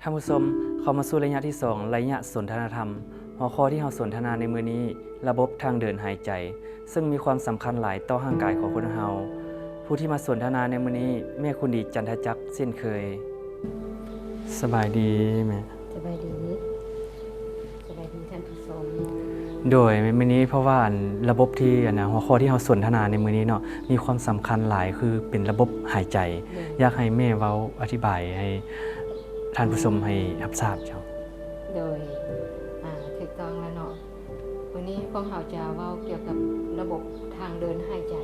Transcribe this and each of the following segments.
ທ່ານຜູ້ຊົມ, ເຂົ້າມາສູ່ໄລຍະທີສອງ ໄລຍະສົນທະນາທຳ. ຫົວຂໍ້ທີ່ເຮົາສົນທະນາໃນມື້ນີ້, ລະບົບທາງເດີນຫາຍໃຈ, ເຊິ່ງມີຄວາມສຳຄັນຫຼາຍຕໍ່ຮ່າງກາຍຂອງຄົນເຮົາ. ຜູ້ທີ່ມາສົນທະນາໃນມື້ນີ້ ແມ່ຄຸນດີ ຈັນທະຈັກ ເຊັ່ນເຄີຍ. ສະບາຍດີແມ່. ສະບາຍດີ. ສະບາຍດີທ່ານຜູ້ຊົມ. ໂດຍ, ແມ່ນມື້ນີ້ ເພາະວ່າອັນ ລະບົບທີ່ ອັນນະ ຫົວຂໍ້ທີ່ເຮົາສົນທະນາໃນມື້ນີ້ເນາະ ມີຄວາມສຳຄັນຫຼາຍ ຄືເປັນລະບົບຫາຍໃຈ. ໂດຍ. ຢາກໃຫ້ແມ່ເວົ້າອະທິບາຍໃຫ້ທ່ານຜູ້ຊົມໃຫ້ຮັບຊາບເຈົ້າ. ໂດຍ. ອາ ຖືກຕ້ອງແລ້ວເນາະ. ມື້ນີ້ພວກເຮົາຈະເວົ້າກ່ຽວກັບລະບົບທາງເດີນຫາຍໃຈ.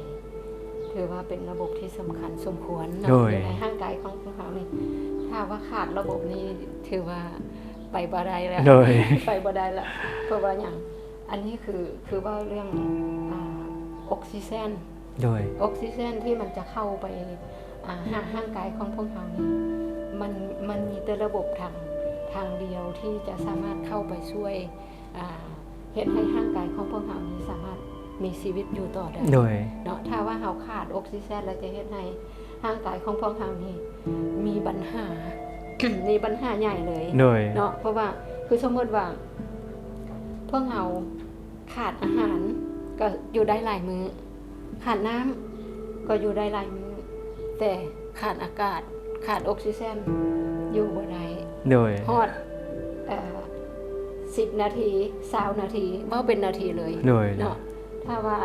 ຖືວ່າເປັນລະບົບທີ່ສຳຄັນສົມຄວນເນາະ. ໂດຍ. ຢູ່ໃນຮ່າງກາຍຂອງພວກເຮົານີ້ ຖ້າວ່າຂາດລະບົບນີ້ ຖືວ່າໄປບໍ່ໄດ້ແລ້ວ. ໂດຍ. ໄປບໍ່ໄດ້ແລ້ວ. ເພາະວ່າຫຍັງ? ອັນນີ້ຄື ຄືເວົ້າເລື່ອງ ອາ ອົກຊີເຈນ. ໂດຍ. ອົກຊີເຈນທີ່ມັນຈະເຂົ້າໄປ ອາ ຫາຮ່າງກາຍຂອງພວກເຮົານີ້ ມັນ ມັນມີແຕ່ລະບົບທາງ ທາງດຽວທີ່ຈະສາມາດເຂົ້າໄປຊ່ວຍ ອາ ເຮັດໃຫ້ຮ່າງກາຍຂອງພວກເຮົານີ້ສາມາດມີຊີວິດຢູ່ຕໍ່ໄດ້. ໂດຍ. ເນາະ, ຖ້າວ່າເຮົາຂາດອົກຊີເຈນ ແລ້ວຈະເຮັດໃຫ້ຮ່າງກາຍຂອງພວກເຮົານີ້ມີບັນຫາ ມີບັນຫາໃຫຍ່ເລີຍ. ໂດຍ. ເນາະ, ເພາະວ່າ ຄືສົມມຸດວ່າ ພວກເຮົາຂາດອາຫານກໍຢູ່ໄດ້ຫຼາຍມື້, ຂາດນ້ຳກໍຢູ່ໄດ້ຫຼາຍມື້, ແຕ່ຂາດອາກາດ ຂາດອົກຊີເຈນ ຢູ່ບໍ່ໄດ້. ໂດຍ. ຮອດ ເອີ ສິບນາທີ ຊາວນາທີ ເວົ້າເປັນນາທີເລີຍ. ໂດຍ. ເນາະ, ຖ້າວ່າ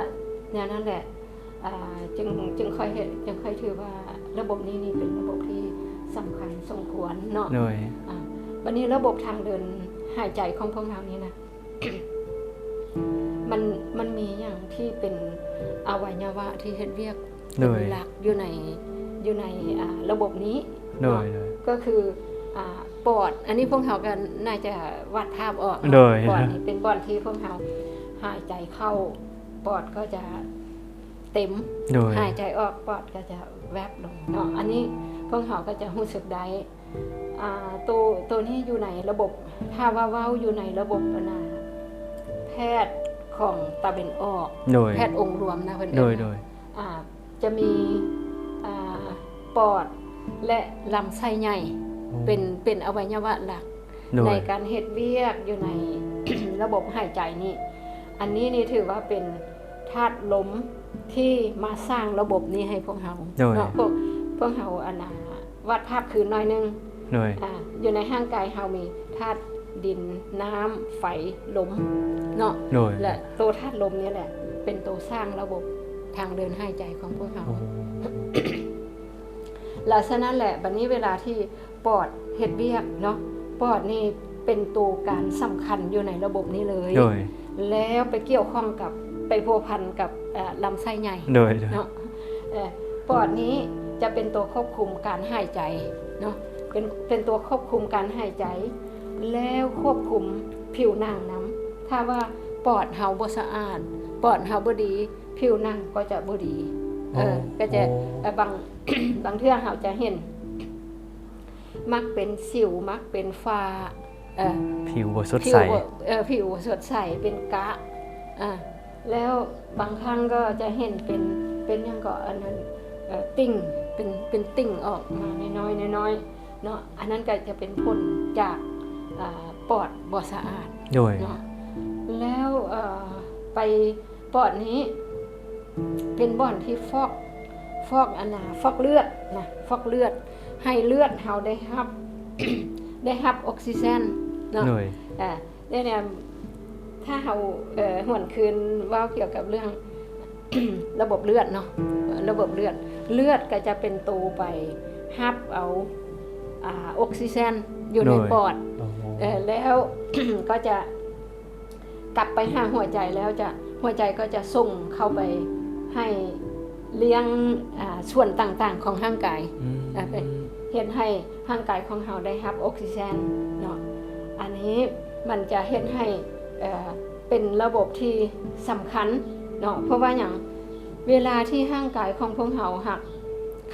ແນວນັ້ນແຫຼະ ອາ ຈຶ່ງ ຈຶ່ງຄ່ອຍເຮັດ ຈຶ່ງຄ່ອຍຖືວ່າລະບົບນີ້ນີ້ເປັນລະບົບທີ່ສຳຄັນສົມຄວນເນາະ. ໂດຍ. ອາ ບັດນີ້ລະບົບທາງເດີນຫາຍໃຈຂອງພວກເຮົານີ້ນະ ມັນ ມັນມີຫຍັງທີ່ເປັນອະໄວຍະວະທີ່ເຮັດວຽກ ໂດຍ ເປັນຫຼັກຢູ່ໃນ ຢູ່ໃນ ອາ ລະບົບນີ້. ໂດຍ ເນາະ ໂດຍ ກໍຄື ອາ ປອດ, ອັນນີ້ພວກເຮົາກໍໜ້າຈະວາດພາບອອກເນາະ. ໂດຍ ປອດນີ້ເປັນບ່ອນທີ່ພວກເຮົາຫາຍໃຈເຂົ້າ ປອດກໍຈະເຕັມ. ໂດຍ ຫາຍໃຈອອກ ປອດກໍຈະແວບລົງເນາະ. ອັນນີ້ພວກເຮົາກໍຈະຮູ້ສຶກໄດ້ ອາ ໂຕ ໂຕນີ້ຢູ່ໃນລະບົບ ຖ້າວ່າເວົ້າຢູ່ໃນລະບົບ ອັນນາ ແພດຂອງຕາເວັນອອກ. ໂດຍ ແພດອົງລວມນະ ເພິ່ນເອີ້ນ ໂດຍ ນະ ໂດຍ ອາ ຈະມີ ອາ ປອດ ແລະ ລຳໄສ້ໃຫຍ່ ໂອ້ ເປັນ ເປັນອະໄວຍະວະຫຼັກ ໂດຍ ໃນການເຮັດວຽກຢູ່ໃນລະບົບຫາຍໃຈນີ້. ອັນນີ້ນີ້ຖືວ່າເປັນ ທາດລົມທີ່ມາສ້າງລະບົບນີ້ໃຫ້ພວກເຮົາ. ໂດຍ ເນາະ ພວກ ພວກເຮົາ ອັນນາ ວາດພາບຄືນໜ້ອຍໜຶ່ງ. ໂດຍ ອາ ຢູ່ໃນຮ່າງກາຍເຮົາມີທາດດິນ, ນ້ຳ, ໄຟ, ລົມເນາະ. ໂດຍ ແລະ ໂຕທາດລົມນີ້ແຫຼະ ເປັນໂຕສ້າງລະບົບທາງເດີນຫາຍໃຈຂອງພວກເຮົາ. ໂອ້ ແລະ ສະນັ້ນແຫຼະ ບັດນີ້ເວລາທີ່ ປອດເຮັດວຽກເນາະ, ປອດນີ້ເປັນໂຕການສຳຄັນຢູ່ໃນລະບົບນີ້ເລີຍ. ໂດຍ ແລ້ວໄປກ່ຽວຂ້ອງກັບ ໄປພົວພັນກັບ ເອີ ລຳໄສ້ໃຫຍ່. ໂດຍ ເນາະ ເອີ ປອດນີ້ຈະເປັນໂຕຄວບຄຸມການຫາຍໃຈເນາະ, ເປັນ ເປັນໂຕຄວບຄຸມການຫາຍໃຈ ແລ້ວຄວບຄຸມຜິວໜັງນຳ. ຖ້າວ່າປອດເຮົາບໍ່ສະອາດ, ປອດເຮົາບໍ່ດີ, ຜິວໜັງກໍຈະບໍ່ດີ. ເອີ ໂອ້ ກໍຈະ ໂອ້ ເອີ ບາງ ບາງເທື່ອເຮົາຈະເຫັນ ມັກເປັນສິວ ມັກເປັນຝ້າ ເອີ ຜິວບໍ່ສົດໃສ ຜິວບໍ່ ເອີ ຜິວບໍ່ສົດໃສ ເປັນກະ ອາ ແລ້ວບາງຄັ້ງກໍຈະເຫັນເປັນ ເປັນຫຍັງກໍ ອັນນັ້ນ ເອີ ຕິ່ງ ເປັນ ເປັນຕິ່ງອອກມານ້ອຍໆ ນ້ອຍໆ ເນາະ. ອັນນັ້ນກໍຈະເປັນຜົນຈາກ ອາ ປອດບໍ່ສະອາດ. ໂດຍ ເນາະ ແລ້ວ ເອີ ໄປ ປອດນີ້ເປັນບ່ອນທີ່ຟອກ ຟອກ ອັນນາ ຟອກເລືອດນະ ຟອກເລືອດ ໃຫ້ເລືອດເຮົາໄດ້ຮັບ ໄດ້ຮັບອົກຊີເຈນເນາະ. ໂດຍ ເອີ ດຽວນີ້ ຖ້າເຮົາ ເອີ ຫວນຄືນເວົ້າກ່ຽວກັບເລື່ອງ ລະບົບເລືອດເນາະ, ລະບົບເລືອດ ເລືອດກໍຈະເປັນໂຕໄປຮັບເອົາ ອາ ອົກຊີເຈນຢູ່ໃນ ໂດຍ ປອດ. ໂອ້ໂຫ ເອີ ແລ້ວກໍຈະ ກັບໄປຫາຫົວໃຈແລ້ວຈະ ຫົວໃຈກໍຈະສົ່ງເຂົ້າໄປໃຫ້ລ້ຽງ ອາ ສ່ວນຕ່າງໆຂອງຮ່າງກາຍ ອືມ ເຮັດໃຫ້ຮ່າງກາຍຂອງເຮົາໄດ້ຮັບອົກຊີເຈນເນາະ. ອັນນີ້ມັນຈະເຮັດໃຫ້ ເອີ ເປັນລະບົບທີ່ສຳຄັນເນາະ. ເພາະວ່າຫຍັງ? ເວລາທີ່ຮ່າງກາຍຂອງພວກເຮົາຫາກ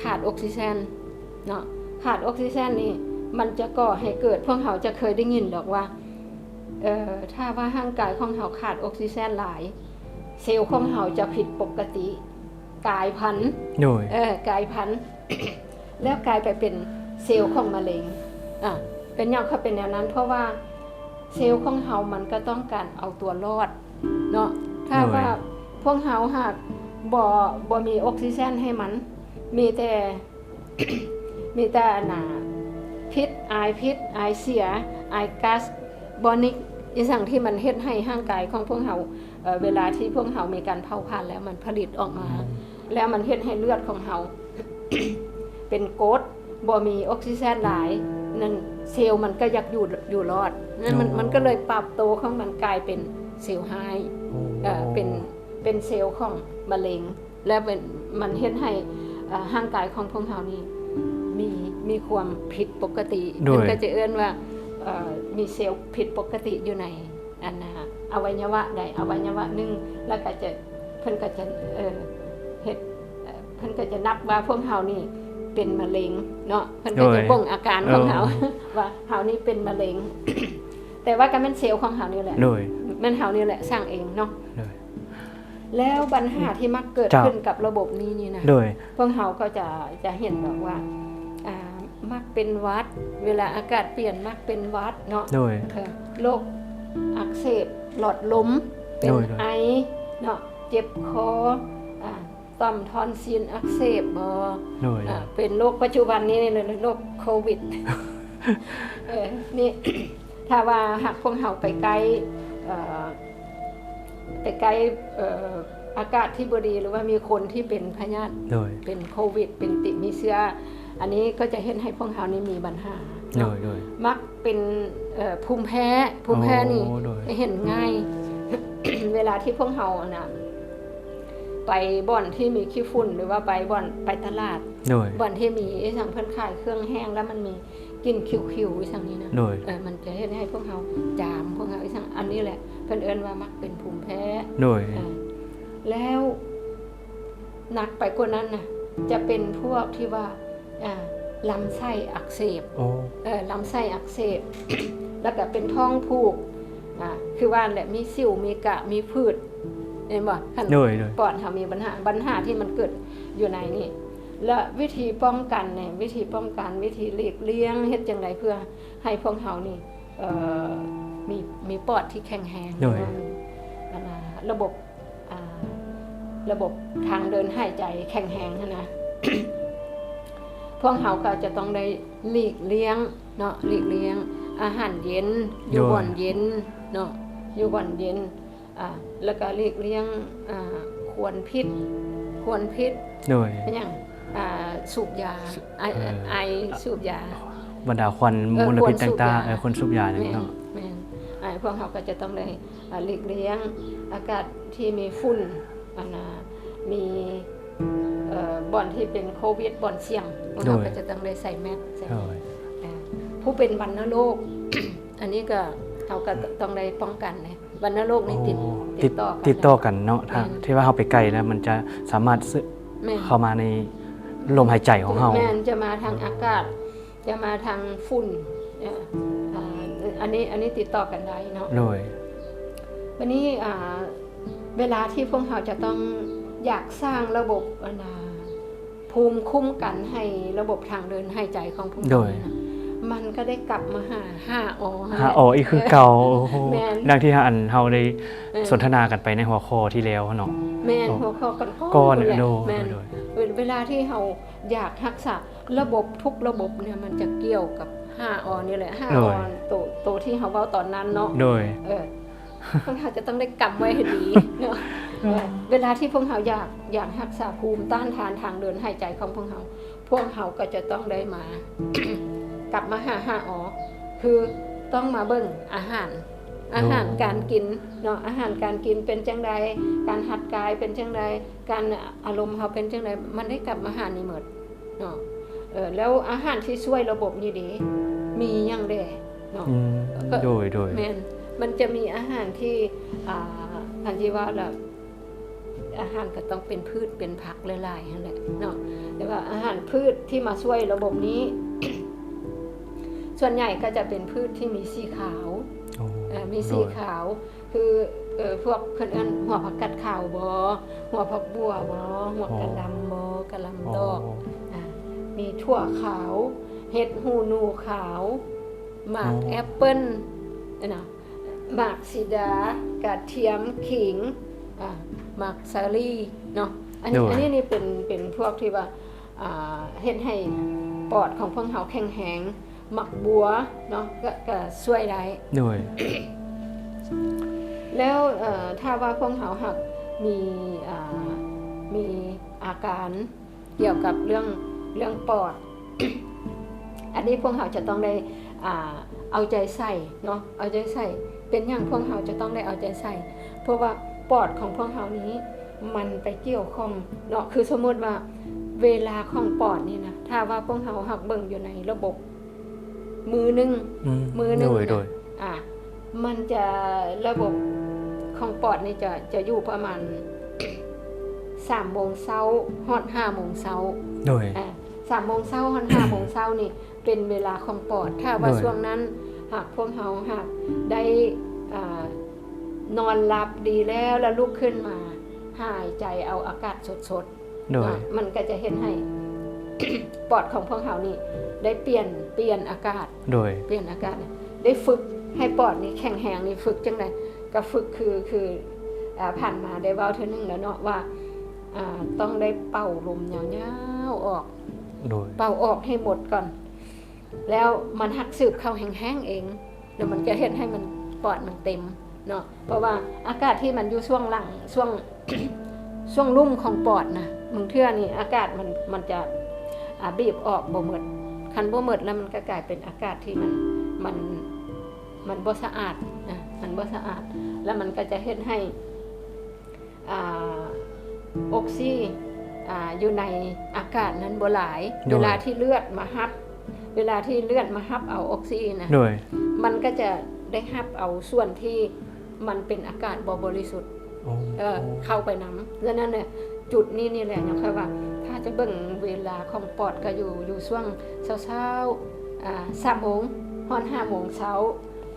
ຂາດອົກຊີເຈນເນາະ, ຂາດອົກຊີເຈນນີ້ ມັນຈະກໍ່ໃຫ້ເກີດ ພວກເຮົາຈະເຄີຍໄດ້ຍິນດອກວ່າ ເອີ ຖ້າວ່າຮ່າງກາຍຂອງເຮົາຂາດອົກຊີເຈນຫຼາຍ ເຊວຂອງເຮົາຈະຜິດປົກກະຕິ ກາຍພັນ. ໂດຍ ເອີ ກາຍພັນ ແລ້ວກາຍໄປເປັນເຊວຂອງມະເຮັງ. ອາ ເປັນຫຍັງເຂົາເປັນແນວນັ້ນ? ເພາະວ່າເຊວຂອງເຮົາມັນກໍຕ້ອງການເອົາຕົວລອດເນາະ. ຖ້າ ໂດຍ ວ່າພວກເຮົາຫາກບໍ່ ບໍ່ມີອົກຊີເຊັນໃຫ້ມັນ ມີແຕ່ ມີແຕ່ອັນນ່າ ພິດ ອາຍພິດ ອາຍເສຍ ອາຍກາສຄາບອນນິກ ອີ່ຫຍັງທີ່ມັນເຮັດໃຫ້ຮ່າງກາຍຂອງພວກເຮົາ ເອີ ເວລາທີ່ພວກເຮົາມີການເຜົາຜານແລ້ວ ມັນຜະລິດອອກມາ ອືມ ແລ້ວມັນເຮັດໃຫ້ເລືອດຂອງເຮົາ ເປັນກົດ ບໍ່ມີອົກຊີເຊັນຫຼາຍ ນັ້ນເຊວມັນກໍຢາກຢູ່ ຢູ່ລອດ ນັ້ນມັນ ອໍ ມັນກໍເລີຍປັບໂຕຂອງມັນກາຍເປັນເຊວຮ້າຍ ໂອ້ ເອີ ເປັນ ເປັນເຊວຂອງມະເຮັງ ແລ້ວເປັນ ມັນເຮັດໃຫ້ ເອີ ຮ່າງກາຍຂອງພວກເຮົານີ້ມີ ມີຄວາມຜິດປົກກະຕິ ໂດຍ ເພິ່ນກໍຈະເອີ້ນວ່າ ເອີ ມີເຊວຜິດປົກກະຕິຢູ່ໃນ ອັນນ່າ ອະໄວຍະວະໃດ ອະໄວຍະວະໜຶ່ງ ແລ້ວກໍຈະ ເພິ່ນກໍຈະ ເອີ ເຮັດ ເອີ ເພິ່ນກໍຈະນັບວ່າພວກເຮົານີ້ເປັນມະເຮັງເນາະ ເພິ່ນກໍຈະ ໂດຍ ບົ່ງອາການຂອງເຮົາ ເອີ ວ່າເຮົານີ້ເປັນມະເຮັງ ແຕ່ວ່າກໍແມ່ນເຊວຂອງເຮົານີ້ແຫຼະ ໂດຍ ແມ່ນເຮົານີ້ແຫຼະສ້າງເອງເນາະ ໂດຍ ແລ້ວບັນຫາທີ່ມັກເກີດ ເຈົ້າ ຂຶ້ນກັບລະບົບນີ້ນີ້ນະ ໂດຍ ພວກເຮົາກໍຈະ ຈະເຫັນດອກວ່າ ອ່າ ມັກເປັນຫວັດ ເວລາອາກາດປ່ຽນມັກເປັນຫວັດເນາະ ໂດຍ ເອີ ໂລກອັກເສບຫຼອດລົມ ເປັນ ໂດຍ ໂດຍ ໄອເນາະ ເຈັບຄໍ ອ່າ ຕ່ອມທອນຊິນອັກເສບບໍ ໂດຍ ອ່າ ເປັນໂລກປັດຈຸບັນນີ້ເລີຍ ໂລກໂຄວິດ ເອີ ນີ້ ຖ້າວ່າຫາກພວກເຮົາໄປໃກ້ ເອີ ໄປໃກ້ ເອີ ອາກາດທີ່ບໍ່ດີ ຫຼືວ່າມີຄົນທີ່ເປັນພະຍາດ ໂດຍ ເປັນໂຄວິດ ເປັນຕິດ ມີເຊື້ອ ອັນນີ້ກໍຈະເຮັດໃຫ້ພວກເຮົານີ້ມີບັນຫາເນາະ ໂດຍ ໂດຍ ມັກເປັນ ເອີ ພູມແພ້ ພູມແພ້ນີ້ ໂອ້ ໂດຍ ຈະເຫັນງ່າຍ ເວລາທີ່ພວກເຮົາ ອັນນ່າ ໄປບ່ອນທີ່ມີຂີ້ຝຸ່ນ ຫຼືວ່າໄປບ່ອນ ໄປຕະຫຼາດ ໂດຍ ບ່ອນທີ່ມີອີ່ຫຍັງເພິ່ນຂາຍເຄື່ອງແຫ້ງ ແລ້ວມັນມີ ກິ່ນຄິວໆ ອີ່ຫຍັງນີ້ນະ ໂດຍ ເອີ ມັນຈະເຮັດໃຫ້ພວກເຮົາຈາມ ພວກເຮົາອີ່ຫຍັງ ອັນນີ້ແຫຼະ ເພິ່ນເອີ້ນວ່າມັກເປັນພູມແພ້ ໂດຍ ເອີ ແລ້ວໜັກໄປກວ່ານັ້ນນະ ຈະເປັນພວກທີ່ວ່າ ອ່າ ລຳໄສ້ອັກເສບ ໂອ້ ເອີ ລຳໄສ້ອັກເສບ ແລ້ວກໍເປັນທ້ອງຜູກ ອ່າ ຄືວ່າແຫຼະ ມີສິວ ມີກະ ມີຜືດ ເຫັນບໍ່? ຄັນ ໂດຍ ໂດຍ ປອດເຮົາມີບັນຫາ ບັນຫາທີ່ມັນເກີດຢູ່ໃນນີ້ ແລະ ວິທີປ້ອງກັນນີ້ ວິທີປ້ອງກັນ ວິທີຫຼີກລ່ຽງ ເຮັດຈັ່ງໃດເພື່ອໃຫ້ພວກເຮົານີ້ ເອີ ມີ ມີປອດທີ່ແຂງແຮງ ໂດຍ ອັນນ່າ ລະບົບ ອ່າ ລະບົບທາງເດີນຫາຍໃຈແຂງແຮງຫັ້ນນະ ພວກເຮົາກໍຈະຕ້ອງໄດ້ຫຼີກລ່ຽງເນາະ ຫຼີກລ່ຽງອາຫານເຢັນ ຢູ່ ໂດຍ ບ່ອນເຢັນເນາະ ຢູ່ບ່ອນເຢັນ ອ່າ ແລ້ວກໍຫຼີກລ່ຽງ ອ່າ ຄວັນພິດ ຄວັນພິດ ໂດຍ ຫຍັງ ອ່າ ສູບຢາ ໄອ ເອີ ໄອ ສູບຢາ ບັນດາຄວັນ ເອີ ມົນລະພິດຕ່າງໆ ຄວັນສູບຢາ ເອີ ຄວັນສູບຢາຫຍັງເນາະ ແມ່ນ ແມ່ນ ອ່າ ພວກເຮົາກໍຈະຕ້ອງໄດ້ ອ່າ ຫຼີກລ່ຽງອາກາດທີ່ມີຝຸ່ນ ອັນນ່າ ມີ ເອີ ບ່ອນທີ່ເປັນໂຄວິດ ບ່ອນສ່ຽງ ພວກເຮົາ ໂດຍ ກໍຈະຕ້ອງໄດ້ໃສ່ແມັດ ໃສ່ ໂດຍ ເອີ ຜູ້ເປັນວັນນະໂລກ ອັນນີ້ກໍ ເຮົາກໍຕ້ອງໄດ້ປ້ອງກັນເດ້ ວັນນະໂລກນີ້ຕິດ ໂອ້ ຕິດ ຕິດຕໍ່ກັນ ຕິດຕໍ່ກັນເນາະ ແມ່ນ ຖ້າ ທີ່ວ່າເຮົາໄປໃກ້ແລ້ວ ມັນຈະສາມາດ ແມ່ນ ເຂົ້າມາໃນລົມຫາຍໃຈຂອງເຮົາ ແມ່ນ ຈະມາທາງອາກາດ ຈະມາທາງຝຸ່ນ ເອີ ອ່າ ອັນນີ້ ອັນນີ້ຕິດຕໍ່ກັນໄດ້ເນາະ ໂດຍ ບັດນີ້ ອ່າ ເວລາທີ່ພວກເຮົາຈະຕ້ອງຢາກສ້າງລະບົບ ອັນນ່າ ພູມຄຸ້ມກັນໃຫ້ລະບົບທາງເດີນຫາຍໃຈຂອງພວກເຮົາ ໂດຍ ນີ້ນະ ມັນກໍໄດ້ກັບມາຫາ ຫ້າ ອໍ ຫັ້ນແຫຼະ ຫ້າ ອໍ ອີກຄືເກົ່າ ໂອ້ໂຫ ແມ່ນ ດັ່ງທີ່ ອັນ ເຮົາໄດ້ ເອີ ສົນທະນາກັນໄປໃນຫົວຂໍ້ທີ່ແລ້ວເນາະ ແມ່ນ ໂອ້ ຫົວຂໍ້ກ່ອນໆ ກ່ອນ ພຸ້ນແຫຼະ ໂດຍ ແມ່ນ ໂດຍ ເວ ເວລາທີ່ເຮົາຢາກຮັກສາລະບົບທຸກລະບົບເນຍ ມັນຈະກ່ຽວກັບ ຫ້າ ອໍ ນີ້ແຫຼະ ຫ້າ ໂດຍ ອໍ ໂຕ ໂຕທີ່ເຮົາເວົ້າຕອນນັ້ນເນາະ ໂດຍ ເອີ ພວກເຮົາຈະຕ້ອງໄດ້ກຳໄວ້ໃຫ້ດີເນາະ ເອີ ເວລາທີ່ພວກເຮົາຢາກ ຢາກຮັກສາພູມຕ້ານທານທາງເດີນຫາຍໃຈຂອງພວກເຮົາ ພວກເຮົາກໍຈະຕ້ອງໄດ້ມາ ກັບມາຫາ ຫ້າ ອໍ ຄືຕ້ອງມາເບິ່ງອາຫານ ອາຫານການກິນເນາະ ອາຫານການກິນເປັນຈັ່ງໃດ ການຮັດກາຍເປັນຈັ່ງໃດ ການ ອາລົມເຮົາເປັນຈັ່ງໃດ ມັນໄດ້ກັບມາຫານີ້ໝົດເນາະ ເອີ ແລ້ວອາຫານທີ່ຊ່ວຍລະບົບນີ້ເດ ມີຫຍັງແດ່ເນາະ ອືມ ກໍ ໂດຍ ໂດຍ ແມ່ນ ມັນຈະມີອາຫານທີ່ ອ່າ ອັນທີ່ວ່າລະ ອາຫານກໍຕ້ອງເປັນພືດເປັນຜັກຫຼາຍໆຫັ້ນແຫຼະເນາະ ແຕ່ວ່າອາຫານພືດທີ່ມາຊ່ວຍລະບົບນີ້ ສ່ວນໃຫຍ່ກໍຈະເປັນພືດທີ່ມີສີຂາວ ໂອ້ ເອີ ມີສີ ໂດຍ ຂາວ ຄື ເອີ ພວກເພິ່ນເອີ້ນຫົວຜັກກາດຂາວບໍ ຫົວຜັກບົ່ວບໍ ຫົວ ອໍ ກະຫຼ່ຳບໍ ກະຫຼ່ຳດອກ ອໍ ອາ ມີຖົ່ວຂາວ ເຫັດຫູໜູຂາວ ໝາກແອັບເປິ້ນ ເນາະ ໝາກສີດາ, ກະທຽມ, ຂີງ, ອາ ໝາກສາລີເນາະ. ອັນນີ້ ໂດຍ ອັນນີ້ນີ້ເປັນ ເປັນພວກທີ່ວ່າ ອາ ເຮັດໃຫ້ປອດຂອງພວກເຮົາແຂງແຮງ. ໝາກບົວເນາະ ກະ ກະຊ່ວຍໄດ້. ໂດຍ ແລ້ວ ເອີ ຖ້າວ່າພວກເຮົາຫາກມີ ອາ ມີອາການ ກ່ຽວກັບເລື່ອງ ເລື່ອງປອດ ອັນນີ້ພວກເຮົາຈະຕ້ອງໄດ້ ອ່າ ເອົາໃຈໃສ່ເນາະ ເອົາໃຈໃສ່. ເປັນຫຍັງພວກເຮົາຈະຕ້ອງໄດ້ເອົາໃຈໃສ່? ເພາະວ່າປອດຂອງພວກເຮົານີ້ ມັນໄປກ່ຽວຂ້ອງເນາະ ຄືສົມມຸດວ່າ ເວລາຂອງປອດນີ້ນະ ຖ້າວ່າພວກເຮົາຫາກເບິ່ງຢູ່ໃນລະບົບ ມື້ໜຶ່ງ ອືມ ມື້ໜຶ່ງ ໂດຍ ນະ ໂດຍ ອ່າ ມັນຈະ ລະບົບຂອງປອດນີ້ຈະ ຈະຢູ່ປະມານ ສາມໂມງເຊົ້າຮອດຫ້າໂມງເຊົ້າ. ໂດຍ ອ່າ ສາມໂມງເຊົ້າຮອດຫ້າໂມງເຊົ້ານີ້ ເປັນເວລາຂອງປອດ. ຖ້າວ່າ ໂດຍ ຊ່ວງນັ້ນ ຫາກພວກເຮົາຫາກໄດ້ ອ່າ ນອນຫຼັບດີແລ້ວ ແລ້ວລຸກຂຶ້ນມາ ຫາຍໃຈເອົາອາກາດສົດໆ ໂດຍ ເນາະ ມັນກໍຈະເຮັດໃຫ້ ປອດຂອງພວກເຮົານີ້ໄດ້ປ່ຽນ ປ່ຽນອາກາດ ໂດຍ ປ່ຽນອາກາດ ໄດ້ຝຶກໃຫ້ປອດນີ້ແຂງແຮງນີ້ ຝຶກຈັ່ງໃດ? ກໍຝຶກຄື ຄື ອ່າ ຜ່ານມາໄດ້ເວົ້າເທື່ອໜຶ່ງແລ້ວເນາະວ່າ ອ່າ ຕ້ອງໄດ້ເປົ່າລົມຍາວໆອອກ ໂດຍ ເປົ່າອອກໃຫ້ໝົດກ່ອນ ແລ້ວມັນຫາກສືບເຂົ້າແຮງໆເອງ ແລ້ວມັນຈະເຮັດໃຫ້ມັນ ປອດມັນເຕັມເນາະ. ເພາະວ່າອາກາດທີ່ມັນຢູ່ຊ່ວງຫຼັງ ຊ່ວງ ຊ່ວງລຸ່ມຂອງປອດນະ ບາງເທື່ອນີ້ອາກາດມັນ ມັນຈະ ອ່າ ບີບອອກບໍ່ໝົດ. ຄັນບໍ່ໝົດແລ້ວ ມັນກໍກາຍເປັນອາກາດທີ່ມັນ ມັນ ມັນບໍ່ສະອາດນະ ມັນບໍ່ສະອາດ ແລ້ວມັນກໍຈະເຮັດໃຫ້ ອ່າ ອົກຊີ ອ່າ ຢູ່ໃນອາກາດນັ້ນບໍ່ຫຼາຍ. ໂດຍ ເວລາທີ່ເລືອດມາຮັບ ເວລາທີ່ເລືອດມາຮັບເອົາອົກຊີນະ ໂດຍ ມັນກໍຈະໄດ້ຮັບເອົາສ່ວນທີ່ມັນເປັນອາກາດບໍ່ບໍລິສຸດ ໂອ້ ເອີ ເຂົ້າໄປນຳ. ສະນັ້ນແຫຼະ ຈຸດນີ້ນີ້ແຫຼະ ຍັງຄ່ອຍວ່າ ຖ້າຈະເບິ່ງເວລາຂອງປອດ ກໍຢູ່ ຢູ່ຊ່ວງເຊົ້າໆ ອ່າ ສາມໂມງຮອດຫ້າໂມງເຊົ້າ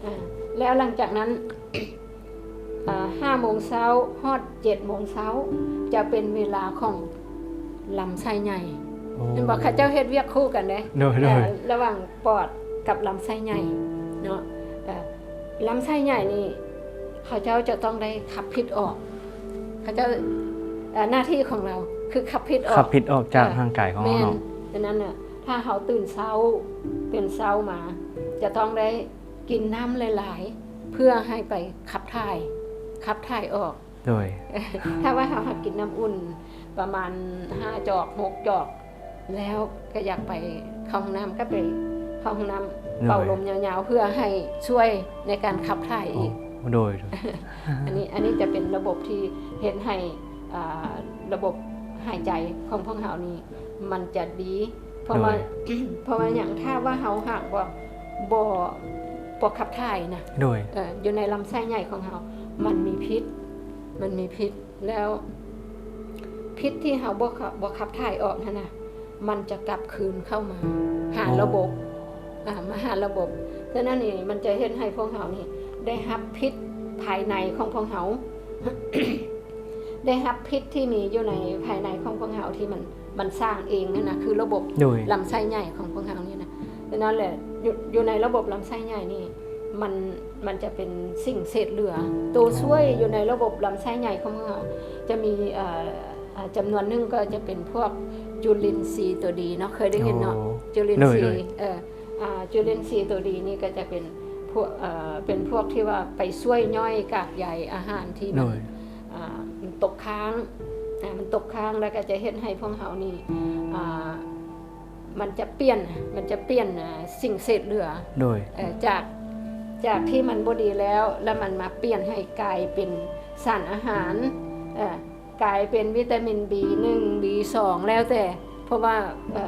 ອ່າ ແລ້ວຫຼັງຈາກນັ້ນ ອ່າ ຫ້າໂມງເຊົ້າຮອດເຈັດໂມງເຊົ້າ ຈະເປັນເວລາຂອງລຳໄສ້ໃຫຍ່. ໂອ້ ແມ່ນບໍ່? ເຂົາເຈົ້າເຮັດວຽກຄູ່ກັນເດ້ ໂດຍ ໂດຍ ເອີ ລະຫວ່າງປອດກັບລຳໄສ້ໃຫຍ່ເນາະ. ເອີ ລຳໄສ້ໃຫຍ່ນີ້ ເຂົາເຈົ້າຈະຕ້ອງໄດ້ຂັບພິດອອກ ເຂົາເຈົ້າ ເອີ ໜ້າທີ່ຂອງລາວຄືຂັບພິດອອກ ຂັບພິດອອກຈາກ ເອີ ຮ່າງກາຍຂອງເຮົາເນາະ. ແມ່ນ. ສະນັ້ນນະ ຖ້າເຮົາຕື່ນເຊົ້າ ຕື່ນເຊົ້າມາ ຈະຕ້ອງໄດ້ ກິນນ້ຳຫຼາຍໆ ເພື່ອໃຫ້ໄປຂັບຖ່າຍ ຂັບຖ່າຍອອກ. ໂດຍ ຖ້າວ່າເຮົາຫາກກິນນ້ຳອຸ່ນປະມານຫ້າຈອກ ຫົກຈອກ ແລ້ວກໍຢາກໄປເຂົ້າຫ້ອງນ້ຳ ກໍໄປເຂົ້າຫ້ອງນ້ຳ ໂດຍ ເປົ່າລົມຍາວໆ ເພື່ອໃຫ້ຊ່ວຍໃນການຂັບຖ່າຍອີກ. ໂອ້ ໂດຍ ໂດຍ ອັນນີ້ ອັນນີ້ຈະເປັນລະບົບທີ່ເຮັດໃຫ້ ອ່າ ລະບົບຫາຍໃຈຂອງພວກເຮົານີ້ ມັນຈະດີ. ເພາະວ່າ ໂດຍ ເພາະວ່າຫຍັງ? ຖ້າວ່າເຮົາຫາກບໍ່ ບໍ່ ບໍ່ຂັບຖ່າຍນະ ໂດຍ ເອີ ຢູ່ໃນລຳໄສ້ໃຫຍ່ຂອງເຮົາ ມັນມີພິດ ມັນມີພິດ ແລ້ວພິດທີ່ເຮົາບໍ່ ບໍ່ຂັບຖ່າຍອອກຫັ້ນນະ ມັນຈະກັບຄືນເຂົ້າມາຫາ ໂອ້ ລະບົບ ອ່າ ມາຫາລະບົບ. ສະນັ້ນນີ້ ມັນຈະເຮັດໃຫ້ພວກເຮົານີ້ໄດ້ຮັບພິດພາຍໃນຂອງພວກເຮົາ ໄດ້ຮັບພິດທີ່ມີຢູ່ໃນພາຍໃນຂອງພວກເຮົາທີ່ມັນ ມັນສ້າງເອງຫັ້ນນະ ຄືລະບົບ ໂດຍ ລຳໄສ້ໃຫຍ່ຂອງພວກເຮົານີ້ນະ. ສະນັ້ນແຫຼະ ຢູ່ ຢູ່ໃນລະບົບລຳໄສ້ໃຫຍ່ນີ້ ມັນ ມັນຈະເປັນສິ່ງເສດເຫຼືອ. ໂຕ ໂອ້ ຊ່ວຍຢູ່ໃນລະບົບລຳໄສ້ໃຫຍ່ຂອງເຮົາ ຈະມີ ເອີ ອາ ຈຳນວນໜຶ່ງກໍຈະເປັນພວກຈຸລິນຊີຕົວດີເນາະ ເຄີຍໄດ້ຍິນເນາະ? ໂອ້ ຈຸລິນຊີ ໂດຍ ໂດຍ ເອີ ອາ ຈຸລິນຊີຕົວດີນີ້ກໍຈະເປັນພວກ ເອີ ເປັນພວກທີ່ວ່າໄປຊ່ວຍຍ່ອຍກາກໃຍອາຫານທີ່ມັນ ໂດຍ ອ່າ ມັນຕົກຄ້າງ ອ່າ ມັນຕົກຄ້າງ ແລ້ວກໍຈະເຮັດໃຫ້ພວກເຮົານີ້ ອ່າ ມັນຈະປ່ຽນ ມັນຈະປ່ຽນ ອ່າ ສິ່ງເສດເຫຼືອ ໂດຍ ເອີ ຈາກ ຈາກທີ່ມັນບໍ່ດີແລ້ວ ແລ້ວມັນມາປ່ຽນໃຫ້ກາຍເປັນສານອາຫານ ເອີ ກາຍເປັນວິຕາມິນ ບີໜຶ່ງ ບີສອງ ແລ້ວແຕ່ ເພາະວ່າ ເອີ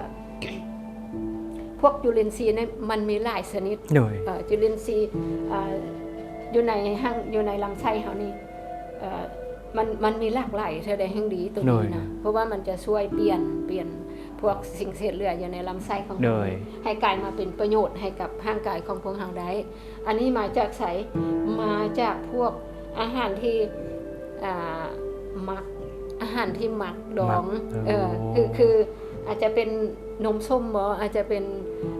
ພວກຈຸລິນຊີນີ້ມັນມີຫຼາຍຊະນິດ ໂດຍ ເອີ ຈຸລິນຊີ ອ່າ ຢູ່ໃນຮ່າງ ຢູ່ໃນລຳໄສ້ເຮົານີ້ ເອີ ມັນ ມັນມີຫຼາກຫຼາຍເທື່ອໃດແຮ່ງດີຕົວນີ້ນະ ໂດຍ ເພາະວ່າມັນຈະຊ່ວຍປ່ຽນ ປ່ຽນພວກສິ່ງເສດເຫຼືອຢູ່ໃນລຳໄສ້ຂອງເຮົາ ໂດຍ ໃຫ້ກາຍມາເປັນປະໂຫຍດໃຫ້ກັບຮ່າງກາຍຂອງພວກເຮົາໄດ້. ອັນນີ້ມາຈາກໃສ? ມາຈາກພວກອາຫານທີ່ ອ່າ ໝັກ ອາຫານທີ່ໝັກດອງ ໝັກ ເອີ ເອີ ຄື ຄືອາດຈະເປັນ ນົມສົ້ມບໍ ອາດຈະເປັນ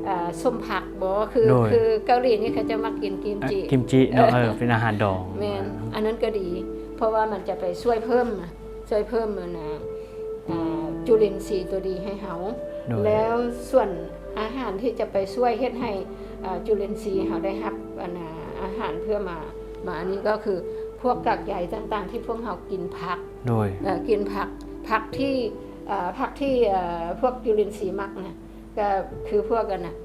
ເອີ່ ສົ້ມຜັກບໍ ຄື ໂດຍ ຄືເກົາຫຼີນີ້ເຂົາຈະມັກກິນກິມຈິ ອ່ະ ກິມຈິເນາະ ເອີ ເອີ ເປັນອາຫານດອງ ແມ່ນ ອ່າ ອັນນັ້ນກໍດີ ເພາະວ່າມັນຈະໄປຊ່ວຍເພີ່ມ ຊ່ວຍເພີ່ມ ອັນນ່າ ອ່າ ຈຸລິນຊີຕົວດີໃຫ້ເຮົາ ໂດຍ ແລ້ວສ່ວນອາຫານທີ່ຈະໄປຊ່ວຍເຮັດໃຫ້ ອ່າ ຈຸລິນຊີເຮົາໄດ້ຮັບ ອັນນ່າ ອາຫານເພື່ອມາ ມາອັນນີ້ກໍຄືພວກກາກໃຍຕ່າງໆ ທີ່ພວກເຮົາກິນຜັກ ໂດຍ ເອີ່ ກິນຜັກ ຜັກທີ່ ເອີ່ ຜັກທີ່ ເອີ່ ພວກຈຸລິນຊີມັກນະ ກໍຄືພວກ ອັນນ່າ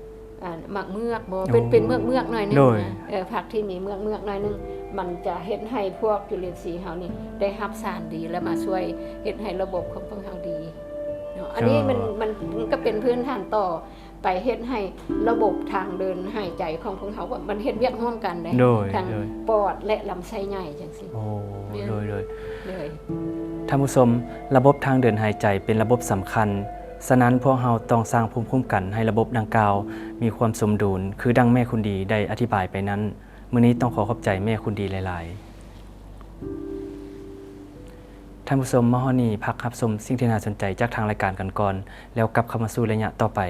ອ່າ ໝາກເມືອກບໍ ໂອ້ ເປັນ ເປັນເມືອກໆ ໜ້ອຍໜຶ່ງ ໂດຍ ນະ ເອີ່ ຜັກທີ່ມີເມືອກໆ ໜ້ອຍໜຶ່ງ ມັນຈະເຮັດໃຫ້ພວກຈຸລິນຊີເຮົານີ້ໄດ້ຮັບສານດີ ແລະ ມາຊ່ວຍເຮັດໃຫ້ລະບົບຂອງພວກເຮົາດີເນາະ ອັນນີ້ມັນ ເຈົ້າ ມັນ ມັນກໍເປັນພື້ນຖານຕໍ່ໄປເຮັດໃຫ້ລະບົບທາງເດີນຫາຍໃຈຂອງພວກເຮົາ ມັນເຮັດວຽກຮ່ວມກັນເດ້ ໂດຍ ທັງ ໂດຍ ປອດ ແລະ ລຳໄສ້ໃຫຍ່ຈັ່ງຊີ້ ໂອ້ ແມ່ນ ໂດຍ ໂດຍ ໂດຍ ທ່ານຜູ້ຊົມ ລະບົບທາງເດີນຫາຍໃຈເປັນລະບົບສຳຄັນ ສະນັ້ນພວກເຮົາຕ້ອງສ້າງພູມຄຸ້ມກັນໃຫ້ລະບົບດັ່ງກ່າວມີຄວາມສົມດຸນ ຄືດັ່ງແມ່ຄຸນດີໄດ້ອະທິບາຍໄປນັ້ນ. ມື້ນີ້ຕ້ອງຂໍຂອບໃຈແມ່ຄຸນດີຫຼາຍໆ. ທ່ານຜູ້ຊົມ ມາຮອດນີ້ ພັກຮັບຊົມສິ່ງທີ່ໜ້າສົນໃຈຈາກທາງລາຍການກັນກ່ອນ ແລ້ວກັບເຂົ້າມາສູ່ໄລຍະຕໍ່ໄປ.